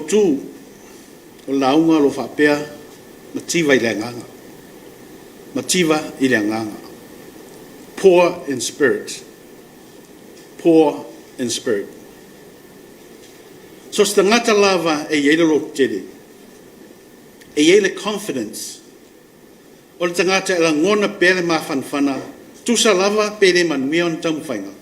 autu o le lauga o lo o faapea, Mativa i le Agaga, Mativa i le Agaga, poor in spirit, poor in spirit. So o se tagata lava e i ai le lototele, e i ai le confidence, o le tagata e lagona pea le mafanafana, tusa lava pe le manuia ona taumafaiga.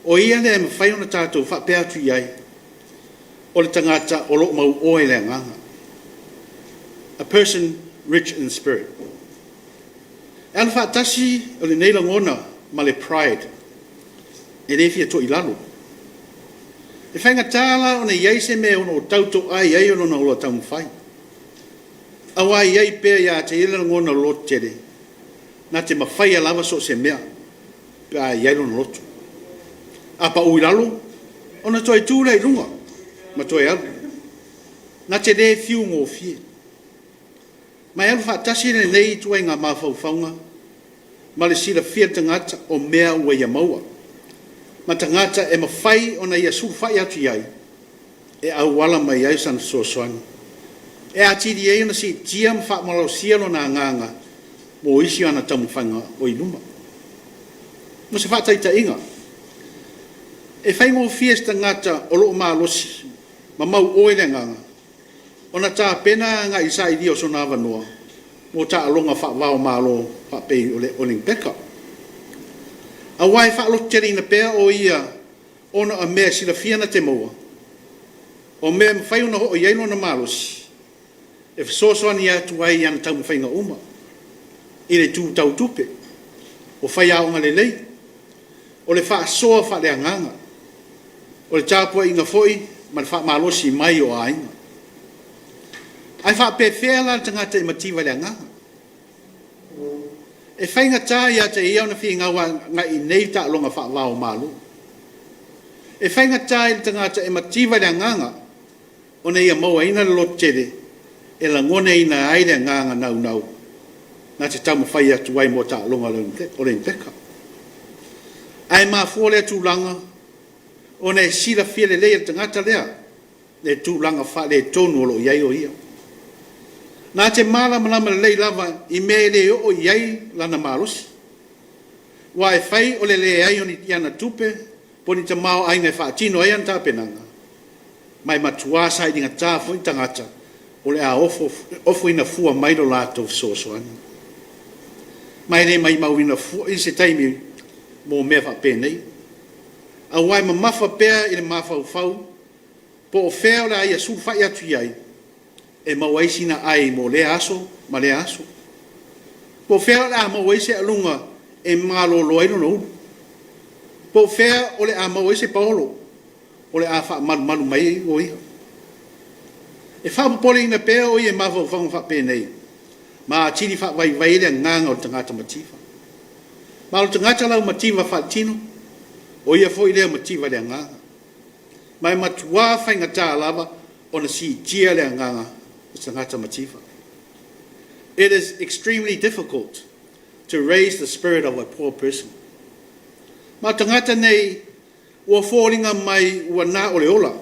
O ia lea e mafai ona tatou faapea atu i ai, o le tagata o lo o mauoa i le agaga. A person rich in spirit. E alu faatasi o lenei lagona ma le pride, e le fia toilalo. E faigata la ona i ai se mea e ono tautoai ai lona ola taumafai, aua e i ai pea ia te ia le lagona o le lototele, na te mafaia lava so o se mea pe a i ai lona loto. A pau i lalo, ona toe tu lea i luga ma toe alu. Na te le fiu gofie. Ma e alu faatasi lenei ituaiga mafaufauga ma le silafia e le tagata o mea ua ia maua, ma tagata e mafai ona ia sulufai atu i ai e auala mai ai sana fesoasoani, e atili ai ona siitia ma faamalosia lona agaga mo isi ana taumafaiga o i luma. Mo se faataitaiga, e faigofie i se tagata o lo o malosi ma mauoa i le agaga ona tapena agai i le sailia o sona avanoa mo taaloga faava o Malo faapei o le Olimipeka. Aua e faalototeleina pea o ia ona o mea e silafia na te maua, o mea e mafai ona oo i ai lona malosi e fesoasoani atu ai i ana taumafaiga uma, i le itu tau tupe, o faiaoga lelei, o le faasoa faaleagaga, o le tapuaiga foi ma le faamalosi mai o aiga. Ae faapefea la le tagata e mativa i le agaga? E faigata ia te ia ona finau agai i nei taaloga faava o Malo. E faigata i le tagata e mativa i le agaga ona ia mauaina le lototele e lagonaina ai le agaga naunau na te taumafai atu ai mo taaloga Olimipeka. Ae mafua lea tulaga ona e silafia lelei e le tagata lea le tulaga faaletonu o lo o i ai o ia. Na te malamalama lelei lava i mea e le oo i ai lana malosi, aua e fai o le leai o ni ana tupe po o ni tamaoaiga e faatino ai ana tapenaga, ma e matua sailigata foi tagata o le a ofoina fua mai lo latou fesoasoani. Ma e le maumauina foi se taimi mo mea faapenei, aua e mamafa pea i le mafaufau po o fea o le a ia sulufai atu i ai e maua ai sina ai mo lea aso ma lea aso. Po o fea o le a maua ai se aluga e malolo ai lona ulu. Po o fea o le a maua ai se paolo o le a faamalumalu mai ai o ia. E faapopoleina pea o ia i mafaufauga faapenei ma atili faavaivai ai le agaga o le tagata mativa. Ma o le tagata laumativa faaletino, o ia foi lea mativa i le agaga. Ma e matuā faigata lava ona siitia le agaga o se tagata mativa. It is extremely difficult to raise the spirit of a poor person. Ma o tagata nei ua foliga mai ua na o le ola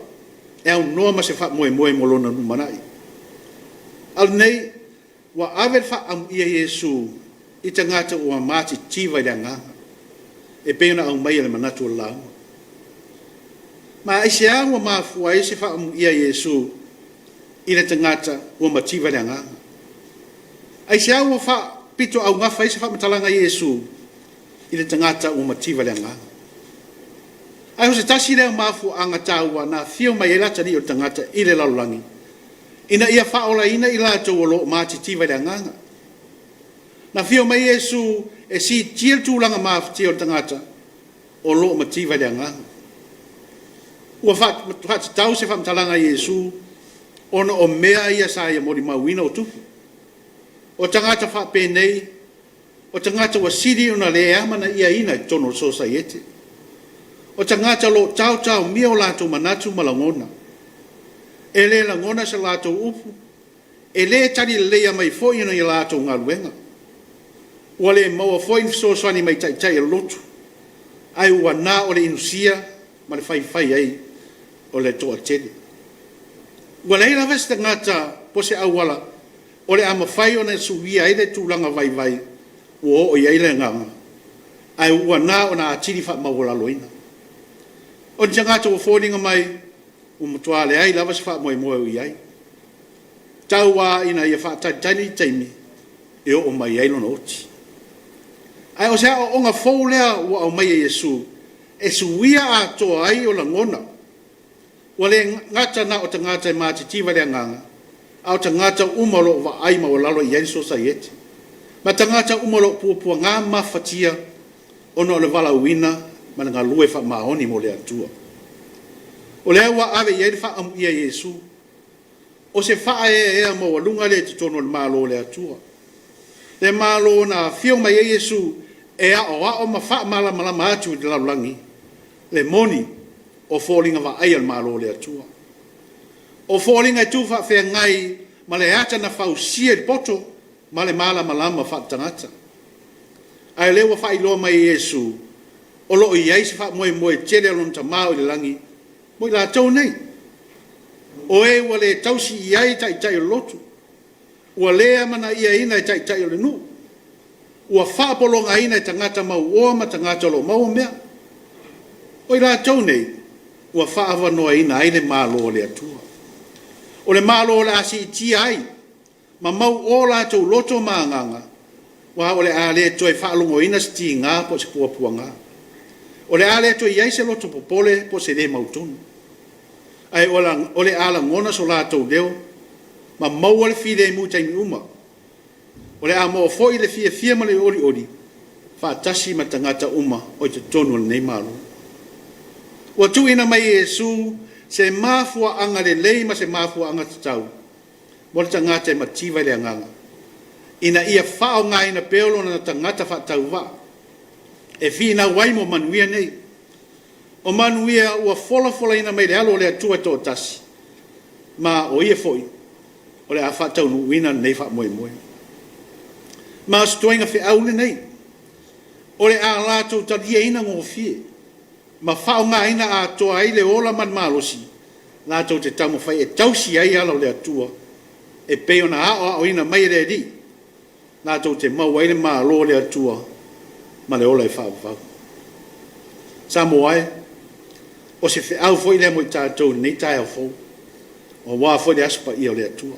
e aunoa ma se faamoemoe mo lona lumanai. A o lenei, ua ave le faaamuia a Iesu i tagata ua matitiva i le agaga, e pei ona aumaia i le manatu o le lauga. Ma aisea ua mafua ai se faaamuia a Iesu i le tagata ua mativa i le agaga? Aisea ua faapitoaugafa ai se faamatalaga a Iesu i le tagata ua mativa i le agaga? Ae o se tasi lea o mafuaaga taua na afio mai ai le Atalii o le tagata i le lalolagi, ina ia faaolaina i latou o lo o matitiva i le agaga. Na afio mai Iesu e siitia le tulaga mafatia o le tagata o lo o mativa i le agaga. Ua faatatau se faamatalaga a Iesu ona o mea ia sa ia molimauina o tupu. O tagata faapenei, o tagata ua sili ona le amanaiaina i totonu o le sosaiete. O tagata o lo o taotaomia o latou manatu ma lagona. E le lagona se latou upu, e le tali leleia mai foi ni a latou galuega. Ua le maua foi ni fesoasoani mai taitai o le lotu, ae ua na o le inusia ma le faifai ai o le toatele. Ua leai lava se tagata po o se auala o le a mafai ona suia ai le tulaga vaivai ua oo i ai le agaga, ae ua na ona atili faamaualaloina. O ni tagata ua foliga mai ua matua leai lava se faamoemoe o i ai, tau lava ina ia faatalitali i le taimi e oo mai ai lona oti. Ae o se aoaoga fou lea ua aumai e Iesu e suia atoa ai o lagona. Ua le gata na o tagata e matitiva i le agaga, a o tagata uma o lo o vaai maualalo i ai le sosaiete, ma tagata uma o lo o puapuaga ma mafatia ona o le valaauina ma le galue faamaoni mo le Atua. O lea ua ave i ai le faaamuia e Iesu, o se faaeaea maualuga lea i totonu o le Malo o le Atua, le Malo na afio mai ai Iesu e aoao ma faamalamalama atu i le lalolagi le moni o foliga vaaia o le Malo o le Atua. O foliga e tufaafeagai ma le ata na fausia i le poto ma le malamalama faale-tagata. A o lea ua faailoa mai e Iesu, o lo o i ai se faamoemoe tele o lona Tama o i le lagi mo i latou nei, o e ua le tausi i ai taitai o le lotu, ua le amanaiaina e taitai o le nuu, ua faapologaina e tagata mauoa ma tagata o lo o maua mea. O i latou nei, ua faaavanoaina ai le Malo o le Atua. O le Malo o le a siitia ai ma mauo latou loto ma agaga, aua o le a le toe faalogoina se tiga po o se puapuaga. O le a le toe i ai se loto popole po o se le mautonu, ae o le a lagona so latou leo ma maua le filemu i taimi uma. O le a maua foi le fiafia ma le olioli faatasi ma tagata uma o i totonu o lenei Malo. Ua tuuina mai e Iesu se mafuaaga lelei ma se mafuaaga tatau mo le tagata e mativa i le agaga, ina ia faaaogaina pea lona tagata faatauvaa e finau ai mo manuia nei. O manuia ua folafolaina mai le alo o le Atua e toatasi, ma o Ia foi o le a faataunuuina lenei faamoemoe. Ma o se ituaiga feau lenei, o le a latou taliaina gofie ma faaaogaina atoa ai le ola ma le malosi latou te taumafai e tausi ai ala o le Atua e pei ona aoaoina mai e le Alii, latou te maua ai le Malo o le Atua ma le ola e faavavau. Samoa e, o se feau foi lea mo i tatou i lenei taeao fou, aua foi le Aso Paia o le Atua.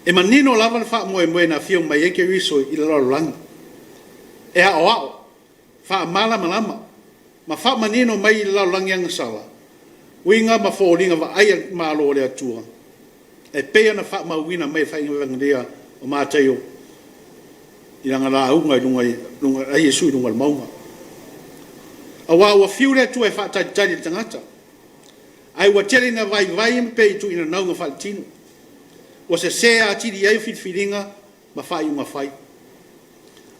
E manino lava le faamoemoe na afio mai ai Keriso i le lalolagi e aoao, faamalamalama ma faamanino mai i le lalolagi agasala uiga ma foliga vaaia o le Malo o le Atua e pei ona faamauina mai e le Ievagelia o Mataio i lana lauga i luga a Iesu i luga o le mauga. Aua ua fiu le Atua e faatalitali i le tagata, ae ua tele ina vaivai ma pei e tuuina nauga faaletino. Ua sese atili ai filifiliga ma faaiuga fai.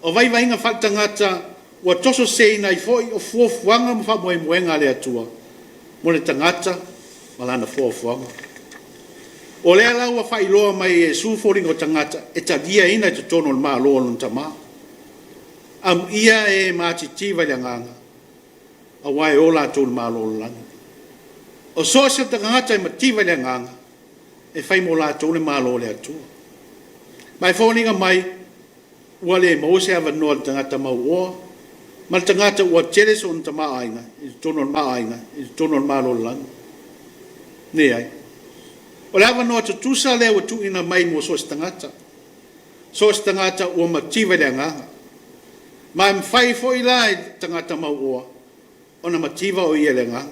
O vaivaiga faaletagata ua toso seseina ai foi o fuafuaga ma faamoemoega a le Atua mo le tagata ma lana foafoaga. O lea la ua faailoa mai e Iesu foliga o tagata e taliaina i totonu o le Malo o lona Tama. Amuia e matitiva i le agaga, aua e o latou i le Malo o le lagi. O so o se tagata e mativa i le agaga, e fai mo latou le Malo o le Atua. Ma e foliga mai ua le maua se avanoa i le tagata mauoa ma le tagata ua tele sona tamaoaiga i totonu o le Malo o le lagi. Leai. O le avanoa tutusa lea ua tuuina mai mo so o se tagata, so o se tagata ua mativa i le agaga. Ma e mafai foi la i le tagata mauoa ona mativa o ia i le agaga,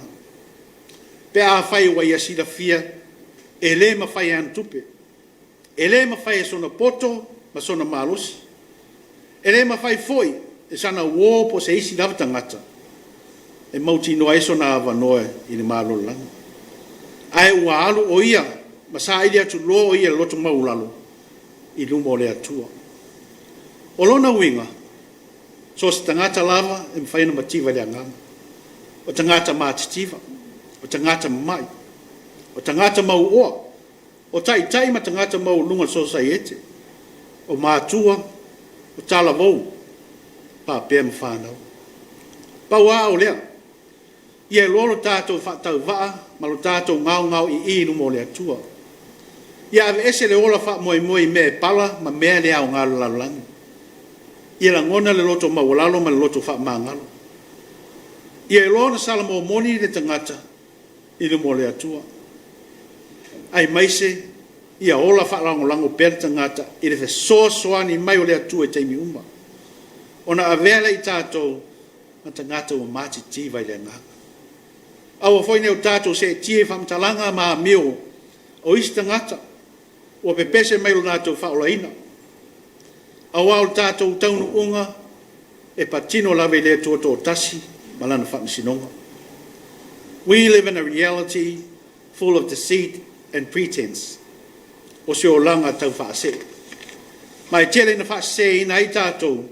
pe afai ua ia silafia e le mafai e ana tupe, e le mafai e sona poto ma sona malosi, e le mafai foi e sana uo po o se isi lava tagata e mautinoa ai sona avanoa i le Malo o le lagi. Ae ua alu o ia ma saili atu loa o ia i le loto maualalo i luma o le Atua. O lona uiga, so o se tagata lava e mafai ona mativa i le agaga. O tagata matitiva, o tagata mamai, o tagata mauoa, o taitai ma tagata maualuluga o le sosaiete, o matua, o talavou, faapea ma fanau. Pau lava o lea, ia iloa lo tatou faatauvaa ma lo tatou gaogaoi'i i luma o le Atua. Ia aveese le ola faamoemoe i mea e pala ma mea le aoga o le lalolagi. Ia lagona le loto maualalo ma le loto faamagalo. Ia iloa ona salamo moni le tagata i luma o le Atua, aemaise ia ola faalagolago pea le tagata i le fesoasoani mai o le Atua i taimi uma, ona avea lea i tatou ma tagata ua matitiva i le agaga. Aua foi ne i o tatou seetia i faamatalaga ma amio o isi tagata ua pepese mai lo latou faaolaina, aua o le tatou taunuuga e patino lava i le Atua toatasi ma Lana faamasinoga. We live in a reality full of deceit and pretense. O se olaga taufaasee. Ma e tele ina faaseseina ai tatou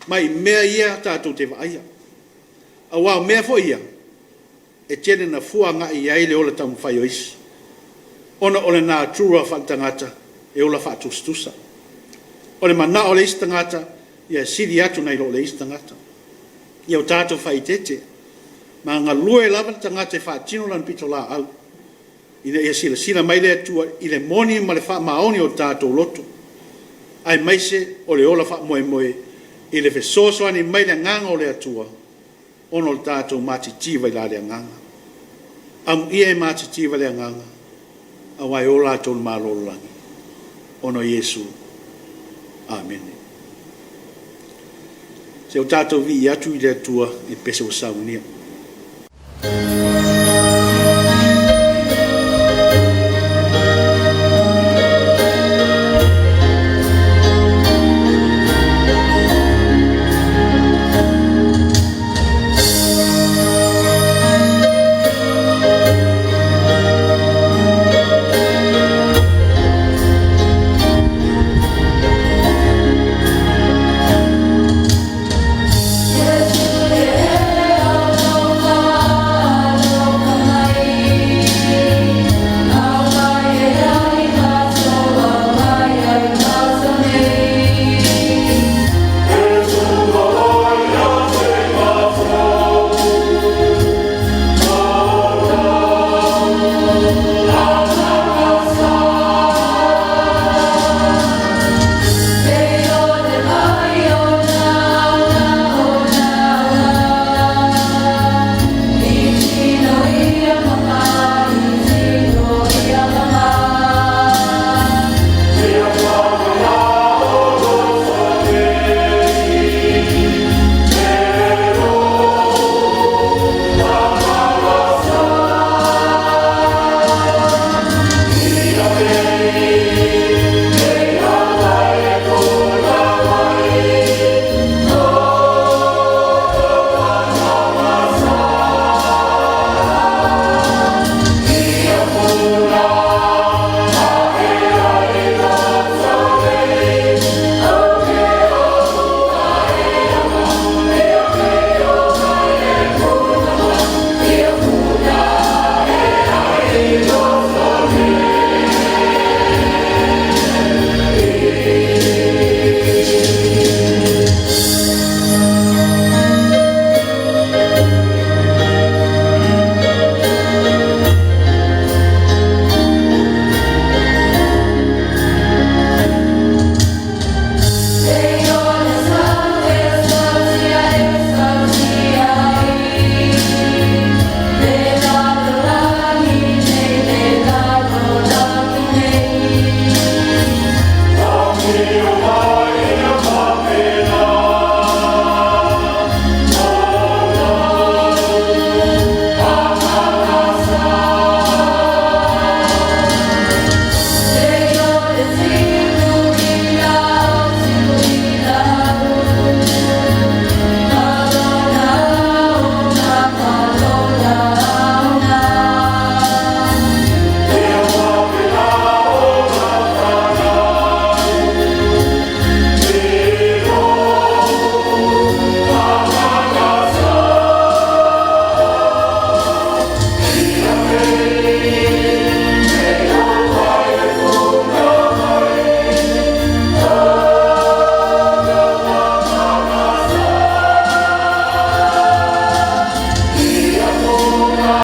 mai mea ia tatou te vaaia. Aua o mea foi ia, e tele ina fua agai i ai le ola taumafai o isi, ona o le natura faaletagata e ola faatusatusa. O le manao o le isi tagata ia sili atu nai lo le isi tagata. Ia o tatou faaeteete, ma galue lava le tagata e faatino lana pitolaau ina ia silasila mai le Atua i le moni ma le faamaoni o tatou loto, aemaise o le ola faamoemoe i le fesoasoani mai le Agaga o le Atua ona o le tatou matitiva i la le Agaga. Amuia e matitiva le agaga, aua e o latou le Malo o le lagi ona o Iesu. Amene. Se o tatou viia atu i le Atua i pese ua saunia.